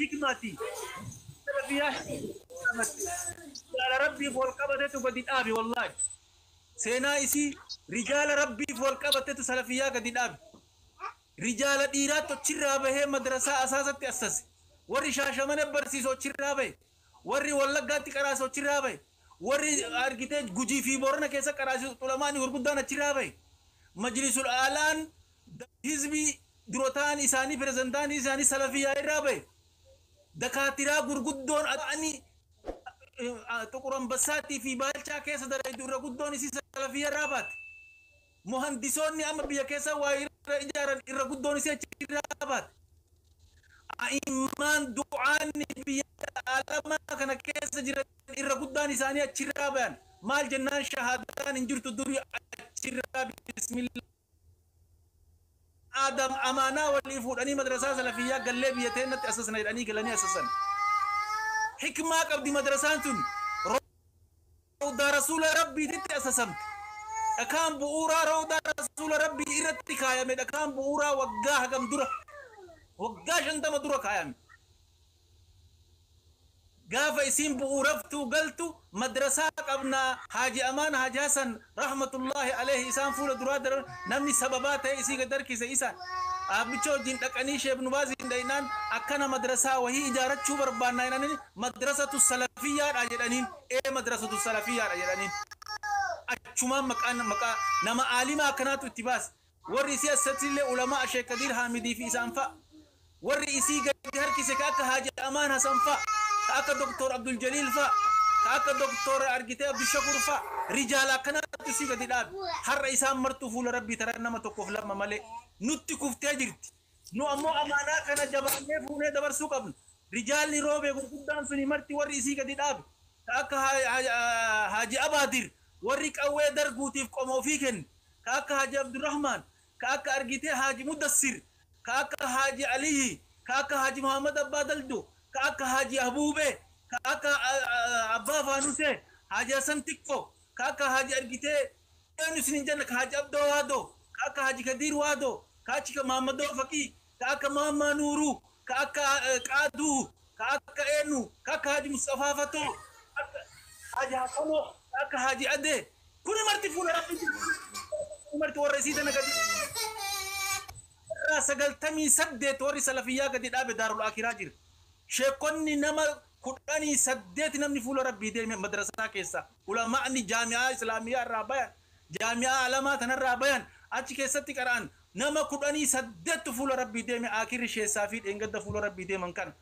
Hikmaati. Salafiyyaa rijaala rabbiif wal qabatetu gadi dhaabe wallaahi. Seenaa isii rijaala rabbiif wal qabatetu salafiyyaa gadi dhaabe. Rijaala dhiiraatti achirraa bahee madrasaa asaasatti assase. Warri Shaashamane barsiisu achirraa bahe. Warri Wallaggaatti qaraasu achirraa bahe. Warri argitee Gujii fi Boorana keessa qaraasisu ulamaani gurguddaan achirraa bahe. Majlisul Aalaan hizbii dura ta'an isaanii pirezidaantii isaanii salafiyyaa irraa bahe. Dakaatiraa gurguddoon ta'anii Xuqur Ambassaatii fi Baalchaa keessa dalaydu irra guddoon isii salafiyyaa irraa baate. Muhandisoonni amma biyya keessa waa irra ijaaran irra guddoon isii achi irraa baate. A'immaan du'aanni biyya alamaa kana keessa jiran irra guddaan isaanii achirraa bayan. Maal jennaan shahaadaan hin jirtu durii achirraa bismillah. Aadam amaanaa walii fuudhanii madrasaa salafiyyaa gallee biyya teennatti asasna jedhanii galanii asasan. Hikmaa qabdi madrasaan tun. Rawdaa Rasuula Rabbiititti asasamte. Dhakaan bu'uuraa rawdaa Rasuula Rabbii irratti kaayame dhakaan bu'uuraa waggaa hagam dura waggaa 50 dura kaayame. Gaafa isiin bu'uuraftuu galtu madrasaa qabnaa Haaji Amaan Haaji Hasan rahmatullaahi aleyhi isaan fuula duraa daran namni sababaa ta'e isii gad harkise isaan. Dhaabbicha wajjin dhaqanii Sheikh Ibnu Baaziin dhaynaan akkana madrasaa wahii ijaarachuu barbaannaa jedhaniin madrasatu salafiyyaadha jedhaniin ee madrasatu salafiyyaadha jedhaniin. Achumaan maqaan maqaa nama aalimaa akkanaatu itti baase. Warri isii assattillee ulamaa Sheikh Kadiir Haamidii fi isaan fa'a. Warri isii gadi harkise ka akka Haaji Amaan Hasan fa'a, ka akka Doktor Abdul Jaliil fa'a, ka akka Doktor argitee Abdushakur fa'a, rijaala akkanaatu isii gadi dhaabe. Har'a isaan martuu fuula Rabbii taran nama tokkoof lama malee nutti kuftee jirti. Nu ammoo amaanaa kana jabaannee fuunee dabarsuu qabna. Rijaalli Roobee gurguddaan suni marti warri isii gadi dhaabe, ka akka Haaji Abaadir, warri qawwee darguutiif qoma ofii kenne, ka akka Haaji Abdurrahmaan, ka akka argitee Haaji Mudassir, ka akka Haaji Aliyyi, ka akka Haaji Muhammad Abbaa Daldo, ka akka Haaji Abuubee, ka akka Abbaa Faanusee, Haaji Hasan Xiqqoo, ka akka Haaji argitee eenyu isin hin jenne ka Haaji Abdoo Waadoo, ka akka Haaji Kadiir Waadoo, ka achi Mahammadoo Faqii, ka akka Maammaa Nuuruu, ka akka Qaaduu, ka akka eenyu, ka akka Haaji Musxafaa Fatoo, ka akka Haaji Hasanoo, ka akka Haaji Adee. Kuni marti fuula Rabbii jira. Kuni marti warra isii tana gadi irraa 98 warri salafiyyaa gadi dhaabe daarul aakiraa jira. Sheekonni nama 18 namni fuula Rabbii deeme madrasaa keessa ulamaa'ni jaami'aa islaamiyyaa irraa bayan jaami'aa alamaa tanarraa bayan achi keessatti qara'an nama 18 fuula Rabbii deeme aakirri sheessaa fi dheengadda fuula Rabbii deeman kana.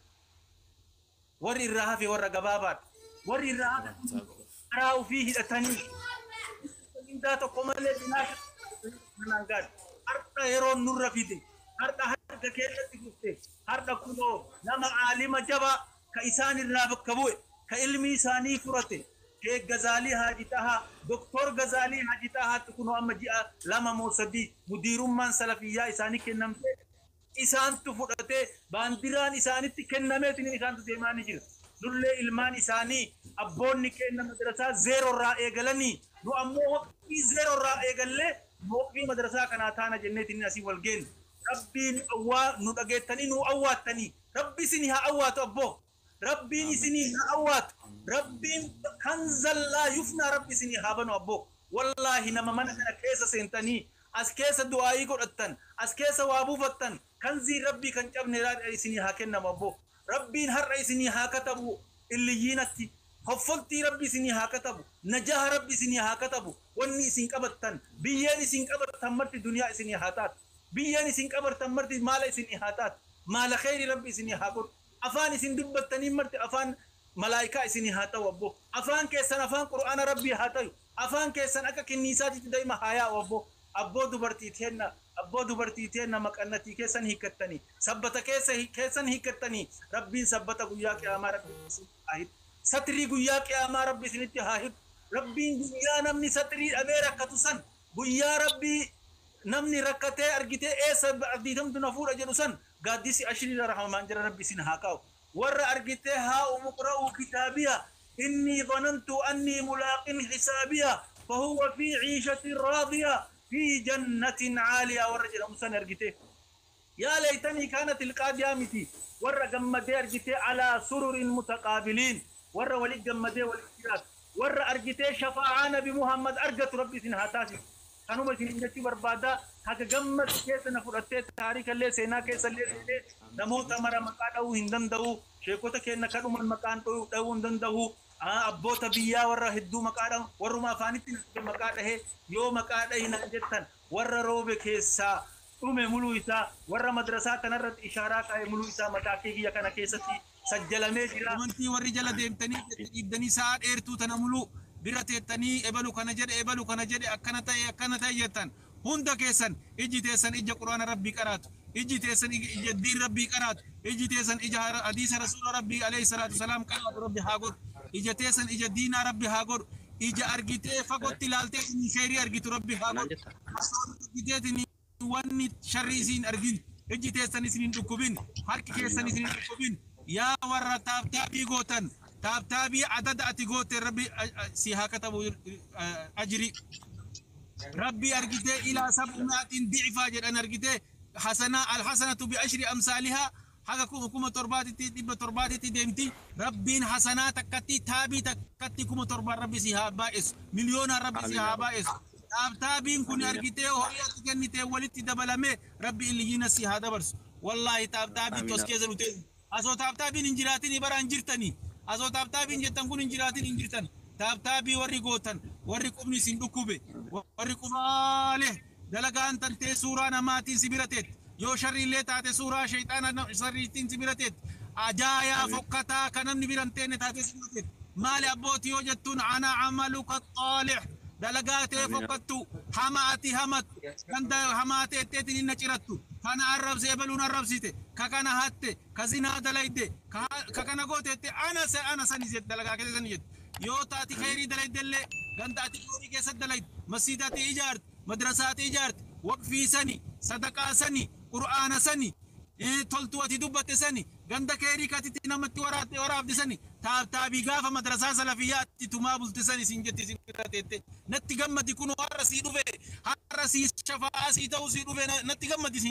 Warri irraa hafe warra gabaabaadha. Warri irraa hafe karaa ofii hidhatanii mindaa tokko malee bilaasha kanaan gaadha. Har'a yeroon nurra fide, har'a harka keenyatti kufte, har'a kunoo nama aalima jabaa ka isaan irraa bakka bu'e, ka ilmii isaanii furate, Sheek Gazaalii Haaji Xahaa, Doktor Gazaalii Haaji Xahaatti kunoo amma ji'a 2 moo 3 mudiirummaan salafiyyaa isaanii kennamtee isaantu fudhatee baandiraan isaanitti kennameetiin isaantu deemaa ni jira. Nullee ilmaan isaanii abboonni keenna madrasaa zeeroo irraa eegalanii nu ammoo waqfii zeeroo irraa eegallee nu waqfii madrasaa kanaa taana jenneetiin asii wal geenne. Rabbiin awwaa nu dhageettanii nu awwaattanii Rabbi isinii haa awwaatu abboo. Rabbiin isinii haa awwaatu. Rabbiin kanzal laa yufnaa Rabbi isinii haa banu abboo. Wallaahi nama mana kana keessa seentanii as keessa du'aa'ii godhattan, as keessa waa buufattan, kanziin Rabbii kan cabne isinii haa kennamu abboo. Rabbiin har'a isinii haa katabu illiyyiinatti. Hoffoltii Rabbi isinii haa katabu. Najaha Rabbi isinii haa katabu. Wanni isin qabattan, biyyeen isin qabattan marti duniyaa isinii haa taatu. Biyyeen isin qabartan marti maala isinii haa taatu. Maala kheyrii Rabbi isinii haa godhu. Afaan isin dubbattaniin marti afaan malaa'ikaa isinii haa ta'u abboo. Afaan keessan afaan Qur'aana Rabbii haa tayu. Afaan keessan akka kinniisaatitti dayma haa yaa'u abboo. Abboo dubartii teenna abboo dubartii teenna maqannatii keessan hiikkattanii sabbata keessa keessan hiikkattanii Rabbiin sabbata guyyaa qiyaamaa Rabbi isinitti haa hidhu. Satrii guyyaa qiyaamaa Rabbi isinitti haa hidhu. Rabbiin guyyaa namni satrii dhabee rakkatu san guyyaa Rabbii namni rakkatee argitee eessa abdiitamtu na fuudha jedhu san gaaddisi ashriira rahmamaan jala Rabbi isin haa kaa'u. Warra argitee haa'umu iqra'uu kitaabiya innii zanantu annii mulaaqin hisaabiya fahuwa fii ciishatin raadiya fii jannatin caaliya warra jedhamu san argitee. Yaa laytanii kaanat ilqaadiyaa miti. Warra gammadee argitee alaa sururin mutaqaabiliin. Warra walit gammadee walit jiraatu. Warra argitee shafaa'aa Nabi Muhammad argatu Rabbi isin haa taasisu. Kanuma isin jechuu barbaada. Haga gammadu keessa na fudhattee taarikallee seenaa keessallee seenee namoota mara maqaa dha'uu hin danda'u. Sheekota keenya kadhuman maqaan dha'uu hin danda'u. Abboota biyyaa warra hedduu maqaa dha'u. Warruma afaanitti maqaa dhahee yoo maqaa dhahinaan jettan warra roobe keessaa dhume muluu isaa warra madrasaa kanarratti ishaaraa kaa'e muluu isaa mataa kee kiyya kana keessatti sajjalamee jira. Amantii warri jala deemtanii dhiibdanii sa'a dheertuu tana muluu bira teettanii ebalu kana jedhe ebalu kana jedhe akkana ta'e akkana ta'e jettan hunda keessan ijji teessan ija Quraana Rabbii qaraatu, ijji teessan ija diin Rabbii qaraatu, ijji teessan ija hadiisa Rasuula Rabbii alayhi salaatu salaam qaraatu Rabbi haa godhu, ija teessan ija diinaa Rabbi haa godhu, ija argitee fagootti ilaaltee kheyrii argitu Rabbi haa godhu, argiteetiin wanni sharri isiin argin, ijji teessan isin hin dhukkubin, harki keessan isin hin dhukkubin. Yaa warra taabtaabii gootan, taabtaabii adada ati goote Rabbi si haa katabu ajri. Rabbi argitee ilaa sab'umaatiin dicfaa jedhan argitee hasanaa alhasanatu bi'ashri amsaalihaa haga 7000tti 700tti deemti. Rabbiin hasanaa takkatti taabii takkatti 7000 Rabbi si haa baay'isu, miliyoonaan Rabbi si haa baay'isu. Taabtaabiin kun argitee horii ati kennitee walitti dabalamee Rabbi illiyyina si haa dabarsu. Wallaahi taabtaabii tos keessa nu teessu. Asoo taabtaabiin hin jiraatin bara hin jirtanii. Asoo taabtaabiin jettan kun hin jiraatin hin jirtan. Taabtaabii warri gootan, warri qubni isin dhukkube, warri qubaalee dalagaan tantee suuraa namaatiin si bira teetti. Yoo sharri illee taate suuraa shayxaana sharriitiin si bira teetti. Ajaayaa fokkataa kan namni bira hin teenne taate si bira teetti. Maali abbootii yoo jettuun ana amaluka xaalix dalagaa tee fokkattu hama ati hamattu ganda hamaa teetteetiin hin cirattu kana arrabse ebaluun arrabsite ka kana hatte ka zinaa dalayde ka kana gooteette ana se ana sani jette dalagaa keessa sani jette. Yoo taati kheyrii dalaydellee ganda ati kheyrii keessa dalayde masjiida ati ijaarte madrasaa ati ijaarte waqfii sani sadaqaa sani qur'aana sani toltuu ati dubbatte sani ganda kheyrii katitti namatti waraabde sani taabtaabii gaafa madrasaa salafiyyaatti tumaa bulte sani sin jetti sin bira teette natti gammadi kunoo har'a sii dhufe har'a sii shafa'aa sii ta'uu sii dhufe natti gammadi.